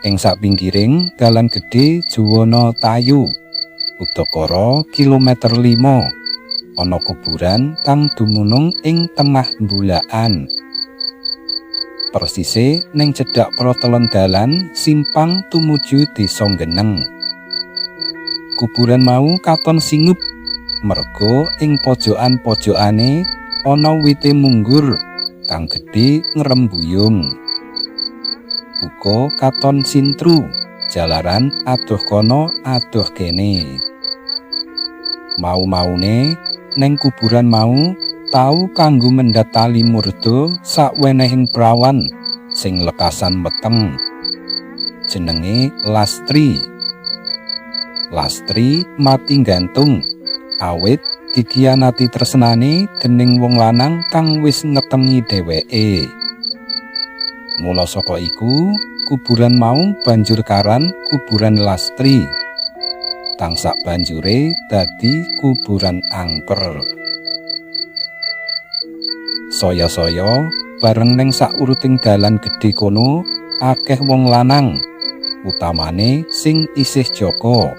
Ing sapinggiring dalan gedhe Juwana Tayu, udakara kilometer 5, ana kuburan kang dumunung ing tengah bulakan. Persise ning cedhak protelon dalan simpang tumuju Desa Geneng. Kuburan mau katon singup merga ing pojokan-pojokane ana wite munggur kang gedhe ngrembuyung. Uga katon sintru jalaran adoh kono adoh kene. Mau-maune neng kuburan mau tau kanggo mendhat tali murda sawenehing prawan sing lekasan meteng. Jenenge Lastri. Lastri mati gantung awit dikhianati tresnane dening wong lanang kang wis ngetengi dheweke. Mula saka iku, kuburan mau banjur karan kuburan Lastri. Kang sabanjure dadi kuburan angker. Saya-saya bareng ning sauruting dalan gedhe kono akeh wong lanang, utamane sing isih jaka.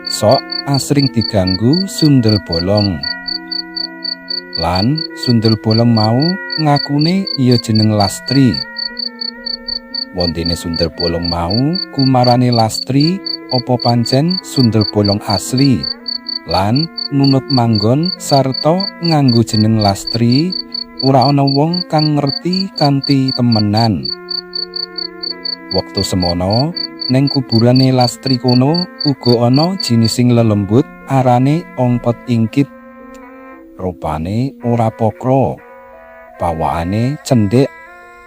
Sok asring diganggu sundel bolong. Lan sundel bolong mau ngakune ya jeneng Lastri. Wondene sundel bolong mau kumarane Lastri apa pancen sundel bolong asli lan nunut manggon sarta nganggo jeneng Lastri ora ana wong kang ngerti kanthi temenan. Wektu semono ning kuburane Lastri kono uga ana jinising lelembut arane ongkot ingkit. Rupane ora pokro. Pawakane cendhek,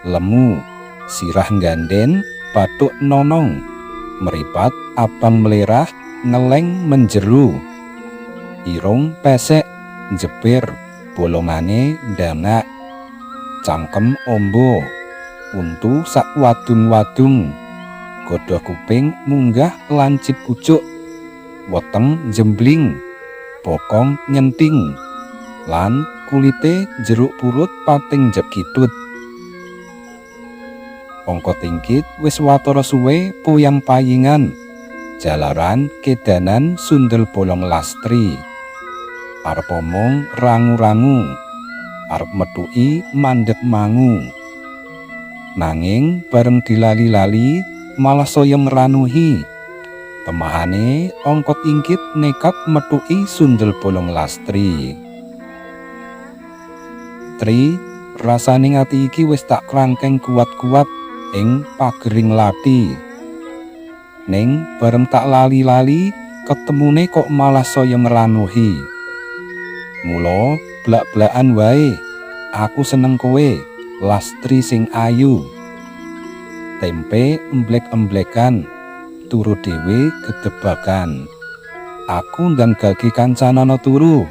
lemu, sirah ganden, bathuk nonong, meripat abang mlerah, ngeleng menjeru. Irung pesek, njepir, bolongane ndangak. Cangkem ombo, untu sak wadung-wadung. Godhoh kuping munggah lancip pucuk. Weteng jembling, bokong nyenting. Lan kulite jeruk purut pating jekitut. Ongkot ingkit wis watara suwe puyang payingan jalaran kedanan sundel bolong Lastri. Arep omong rangu-rangu, arep methuki mandek mangu. Nanging bareng dilali-lali malah saya ngranuhi. Temahane ongkot ingkit nekat methuki sundel bolong Lastri. Tri, rasane ati iki wis tak krangkeng kuat-kuat ing pagering lathi. Ning bareng tak lali-lali ketemune kok malah saya ngranuhi. Mula blak-blakan wae, aku seneng kowe, Lastri sing ayu. Tempe emblek-emblekan, turu dhewe gedebakan. Aku ndang gage kancanana turu.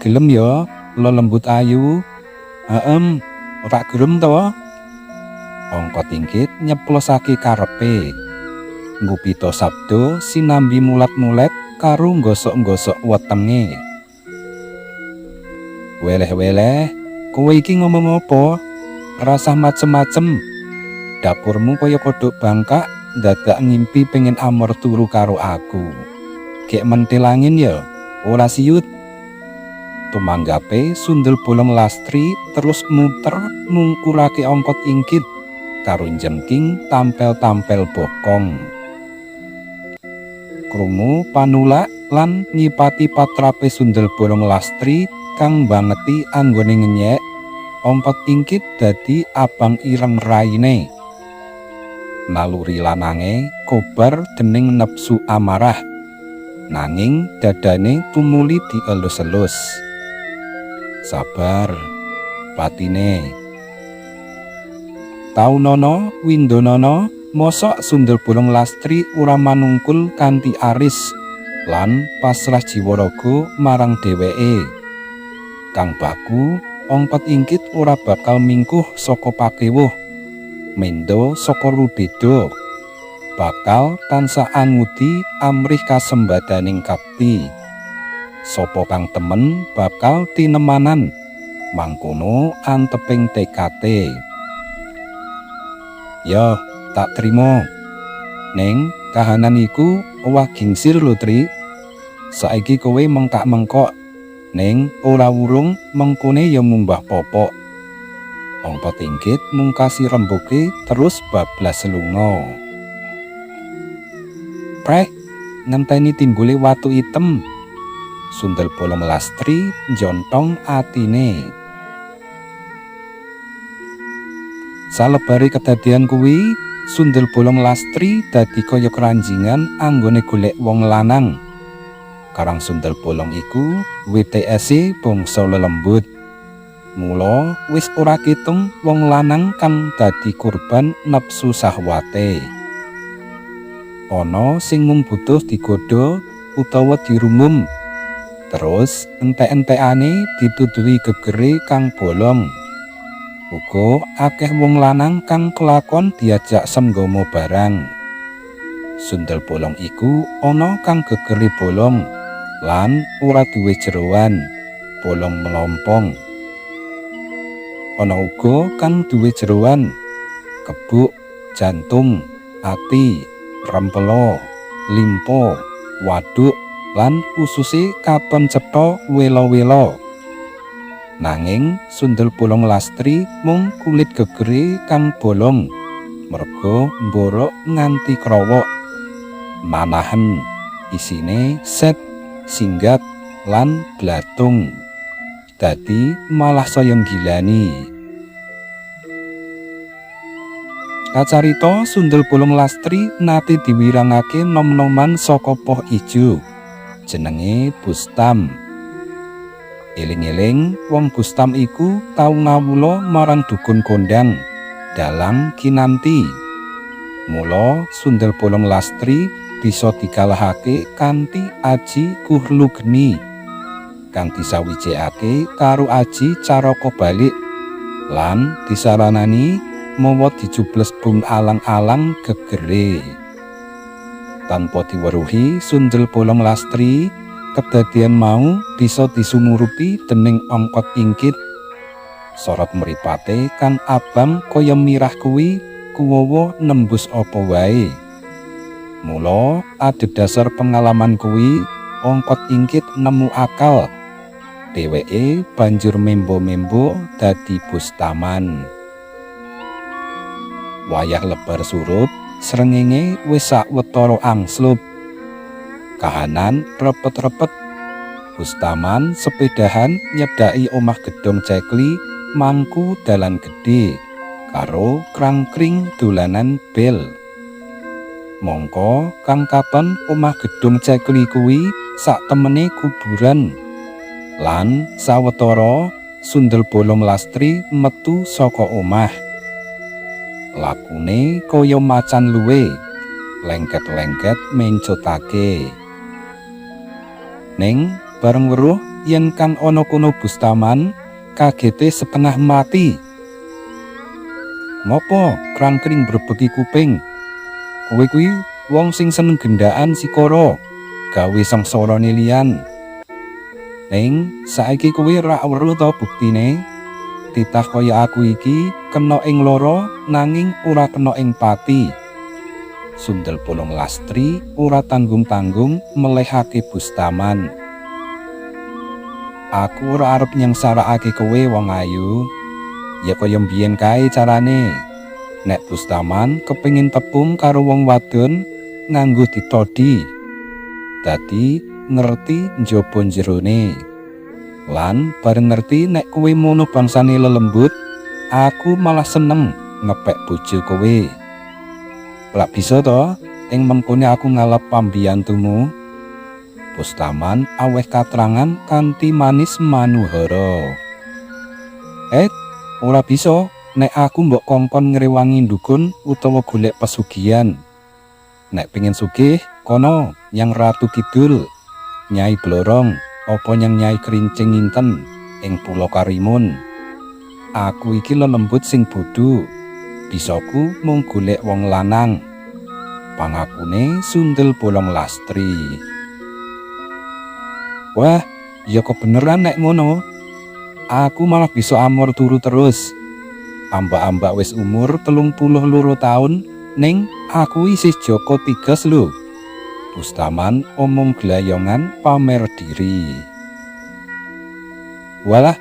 Gelem ya, lelembut ayu. Heem, ora gelem to? Ongkot ingkit nyeplosake karepe. Ngupita sabda sinambi mulat-mulet karo nggosok-nggosok wetenge. Weleh-weleh, kowe iki ngomong apa? Rasah macem-macem. Dapurmu kaya kodhok bangkak, dadak ngimpi pengen amor turu karo aku. Gek mentil angin ya, ora siut. Tumanggape sundel bolong Lastri terus muter mungkurake ongkot ingkit karo jengking tampel-tampel bokong. Krungu panulak lan nyipati patrape sundel bolong Lastri kang bangeti anggone ngenyek, ongkot ingkit dadi abang ireng raine. Naluri lanange kobar dening nepsu amarah. Nanging dadane tumuli dielus-elus. Sabar, patine. Taunono, windonono, mosok sundel bolong Lastri ora manungkul kanthi aris lan pasrah jiwa raga marang dheweke. Kang baku, ongkot ingkit ora bakal mingkuh saka pakewuh, mendo saka rubeda, bakal tansah angudi amrih kasembadaning kapti. Sapa kang temen bakal tinemanan, mangkono anteping tekate. Yo, tak trimo. Ning kahanan iku owah gingsir lho, Tri. Saiki kowe mengkak-mengkok, ning ora wurung mengkone ya ngumbah popok. Ongko Tingkit mungkasi rembuke terus bablas lunga. Prek, ngenteni timbule watu item. Sundel Bolong Lastri njontong atine. Salebare kedadian kuwi, Sundel Bolong Lastri dadi kaya keranjingan anggone golek wong lanang. Karang Sundel Bolong iku WTS bangsa lelembut. Mula wis ora ketung wong lanang kang dadi kurban nepsu sahwate. Ana sing mung butuh digodha utawa dirumum. Terus entek-entekane dituduhi gegere kang bolong. Uga akeh wong lanang kang kelakon diajak senggama barang. Sundel Bolong iku ana kang gegere bolong lan ora duwe jeroan, bolong melompong. Ana uga kang duwe jeroan, kebuk, jantung, ati, rempela, limpa, waduk lan ususe katon cetha wela-wela. Nanging Sundel Bolong Lastri mung kulit gegere kang bolong merga mborok nganti krowok. Manahen isine set, singgat lan blatung. Dadi malah saya nggilani. Kacarita Sundel Bolong Lastri nate diwirangake nom-noman saka Poh Ijo. Jenenge Bustam. Eling-eling wong Bustam iku tau ngawula marang dukun kondang, dalang Kinanti. Mula Sundel Bolong Lastri bisa dikalahake kanthi aji Kuhlugni kang disawijekake karo aji Caraka Balik lan disaranani mawa dijubles bung alang-alang gegere. Tanpa diweruhi Sundel Bolong Lastri, kedadian mau bisa disumurupi dening Ongkot Ingkit. Sorot mripate kang abang kaya mirah kuwi kuwowo nembus apa wae. Mula adhedhasar pengalaman kuwi, Ongkot Ingkit nemu akal. Dheweke banjur membo-membo dadi Bustaman. Wayah lebar surup, srengenge wis sawetara angslup. Kahanan repet-repet. Bustaman sepedahan nyedhaki omah gedhong cekli mangku dalan gedhe karo krangkring dolanan bel. Mangka kang katon omah gedhong cekli kuwi sak temene kuburan. Lan sawetara Sundel Bolong Lastri metu saka omah. Lakune kaya macan luwe, lengket-lengket mencotake. Ning bareng weruh yen kang ana kono Bustaman, kagete setengah mati. Ngopo krangkring brebeki kuping? Kowe kuwi wong sing seneng gendaan sikara, gawe sengsarane liyan. Ning saiki kowe rak weruh to buktine? Titah kaya aku iki kena ing lara nanging ora kena ing pati. Sundel Bolong Lastri ora tanggung-tanggung melehake Bustaman. Aku ora arep nyengsarakake kowe, wong ayu. Ya kaya mbiyen kae carane. Nek Bustaman kepengin tepung karo wong wadon nganggo ditodi. Dadi ngerti njaba jerone. Lan bareng ngerti nek kowe mono bangsane lelembut, aku malah seneng ngepek bojo kowe. Lak bisa to, ing mengkone aku ngalap pambiyantumu. Bustaman aweh katrangan kanthi manis manuhara. Eh, ora bisa nek aku mbok kongkon ngrewangi dukun utawa golek pesugihan. Nek pengin sugih, kono nyang Ratu Kidul, Nyai Blorong, apa nyang Nyai Krincing Inten ing Pulo Karimun. Aku iki lelembut sing bodho. Bisaku mung golek wong lanang. Pangakune Sundel Bolong Lastri. Wah, ya kebeneran nek ngono. Aku malah bisa amor turu terus. Ambak-ambak wis umur 32 taun, ning aku isih Joko Tigas lho. Bustaman omong glayongan pamer diri. Walah,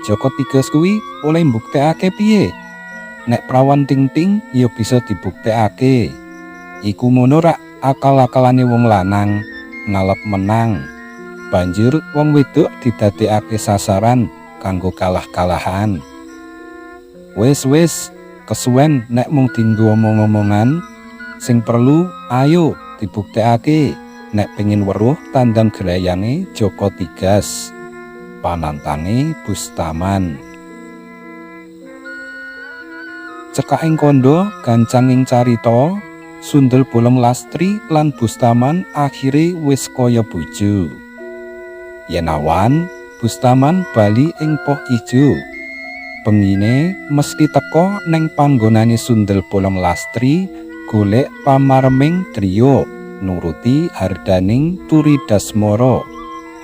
Joko Tigas kuwi oleh mbuktekake piye? Nek prawan ting-ting ya bisa dibuktekake. Iku ngono rak akal-akalane wong lanang ngalap menang. Banjur wong wedok didadekake sasaran kanggo kalah-kalahan. Wis wis, kesuwen nek mung dinggo omong-omongan. Sing perlu ayo dibuktekake nek pengin weruh tandang grayange Joko Tigas. Panantange Bustaman. Cekaking kandha gancanging carita, Sundel Bolong Lastri lan Bustaman akhire wis kaya bojo. Yen awan, Bustaman bali ing Poh Ijo. Bengine mesti teka neng panggonane Sundel Bolong Lastri golek pamareming driya nuruti hardaning Turidasmara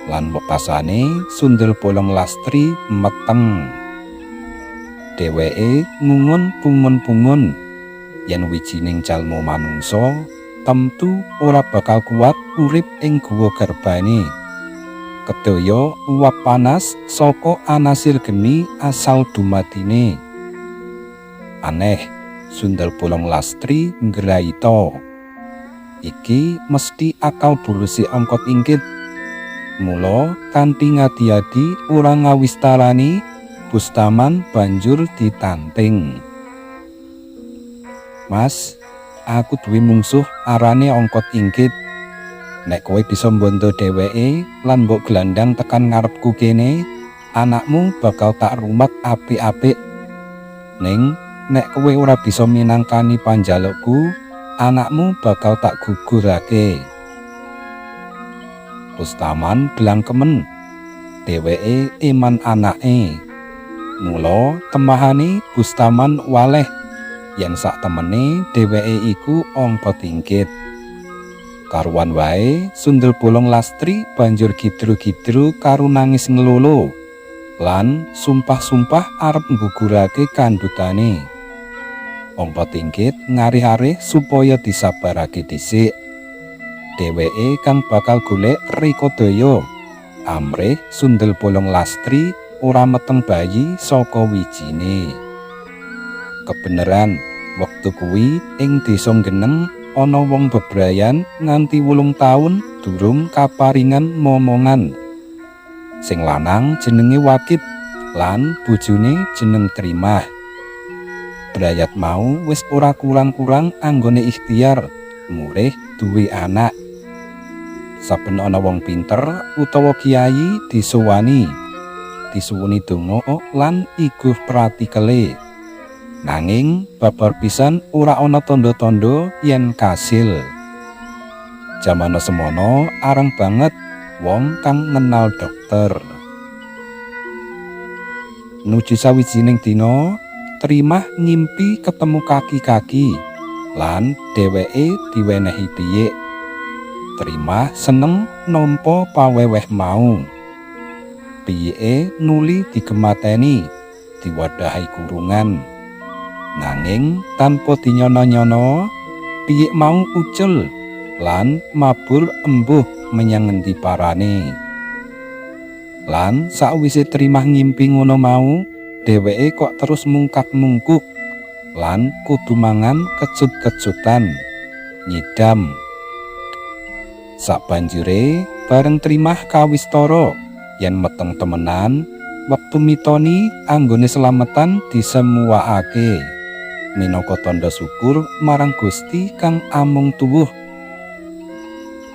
lan wekasane Sundel Bolong Lastri meteng. Dheweke ngungun pungun-pungun yen wijining jalma manungsa temtu ora bakal kuat urip ing guwa garbane. Kedaya uap panas saka anasir geni asal dumadine. Aneh, Sundel Bolong Lastri nggraita. Iki mesti akal buluse angkot ingkit. Mula kanthi ngadi-adi ora ngawistarani, Bustaman banjur ditanting. Mas, aku duwe mungsuh arane angkot ingkit. Nek kowe bisa mbondo dheweke lan mbok glandang tekan ngarepku kene, anakmu bakal tak rumat apik-apik. Ning nek kowe ora bisa minangkani panjalukku, anakmu bakal tak gugurake. Bustaman blangkemen. Dheweke eman anake. Mula temahane Bustaman waleh yen sak temene dheweke iku angka tingkit. Karuan wae Sundel Bolong Lastri banjur gidru-gidru karo nangis nglolo lan sumpah-sumpah arep nggugurake kandhutane. Angka tingkit ngarih-arih supaya disabarake dhisik. Dheweke kang bakal golek rekodaya amrih Sundel Bolong Lastri ora meteng bayi saka wijine. Kebeneran, wektu kuwi ing desa Geneng ana wong bebrayan nganti 8 taun durung kaparingan momongan. Sing lanang jenenge Wakit lan bojone jeneng Trimah. Brayat mau wis ora kurang-kurang anggone ikhtiar murih duwe anak. Saben ana wong pinter utawa kiai disowani, disuwuni donga lan iguh pratikele. Nanging babar pisan ora ana tandha-tandha yen kasil. Jamana semono arang banget wong kang ngenal dokter. Nuju sawijining dina, Trimah ngimpi ketemu kaki-kaki lan dheweke diwenehi piyik. Trimah seneng nampa paweweh mau. Piyike nuli digemateni, diwadahi kurungan. Nanging tanpa dinyono-nyono, piyik mau ucul lan mabur embuh menyang ngendi parane. Lan sakwise Trimah ngimpi ngono mau, dheweke kok terus mungkak-mungkuk lan kudu mangan kecut-kecutan, nyidam. Sabanjure bareng Trimah kawistara yen meteng temenan, wektu mitoni anggone slametan disemuakake minangka tandha syukur marang Gusti kang amung tuwuh.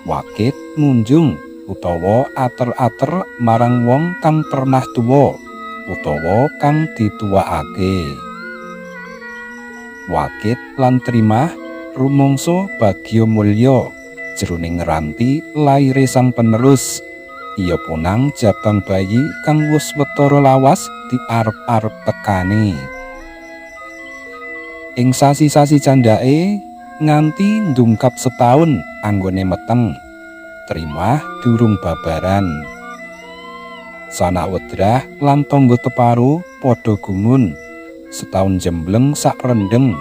Wakit ngunjung utawa ater-ater marang wong kang pernah tuwa utawa kang dituwakake. Wakit lan Trimah rumangsa bagya mulya jroning ngranti laire sang penerus. Iya punang jabang bayi kang wis watara lawas diarep-arep tekane. Ing sasi-sasi candhake nganti ndungkap setaun anggone meteng, Trimah durung babaran. Sanak wedrah lan tangga teparo padha gumun Setaun jembleng sak rendeng,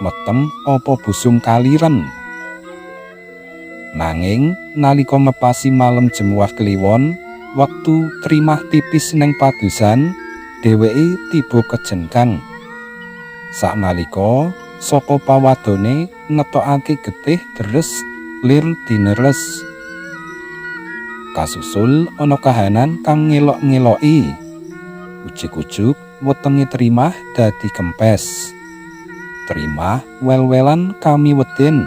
meteng apa busung kaliren. Nanging nalika ngepasi malem Jemuah Kliwon, wektu Trimah tipis neng padusan, dheweke tiba kejengkang. Saknalika saka pawadone ngetokake getih deres lir dineres. Kasusul ana kahanan kang ngelok-ngeloki. Ujug-ujug wetenge Trimah dadi kempes. Trimah wel-welan kamiweden,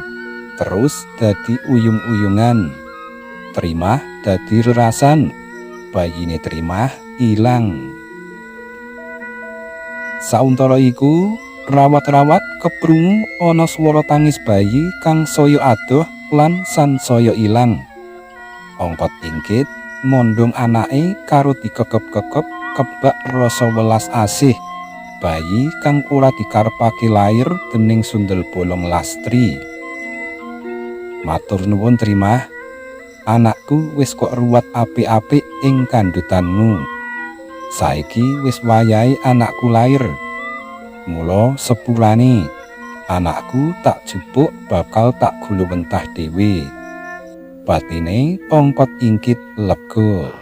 terus dadi uyung-uyungan. Trimah dadi rerasan, bayine Trimah ilang. Sauntara iku, rawat-rawat keprungu ana swara tangis bayi kang saya adoh lan sansaya ilang. Ongkot Ingkit mondhong anake karo dikekep-kekep kebak rasa welas asih. Bayi kang ora dikarepake lair dening Sundel Bolong Lastri. Matur nuwun, Trimah. Anakku wis kok ruwat apik-apik ing kandhutanmu. Saiki wis wayahe anakku lair. Mula sepurane, anakku tak jupuk bakal tak guluwentah dhewe. Batine Ongkot Ingkit lega.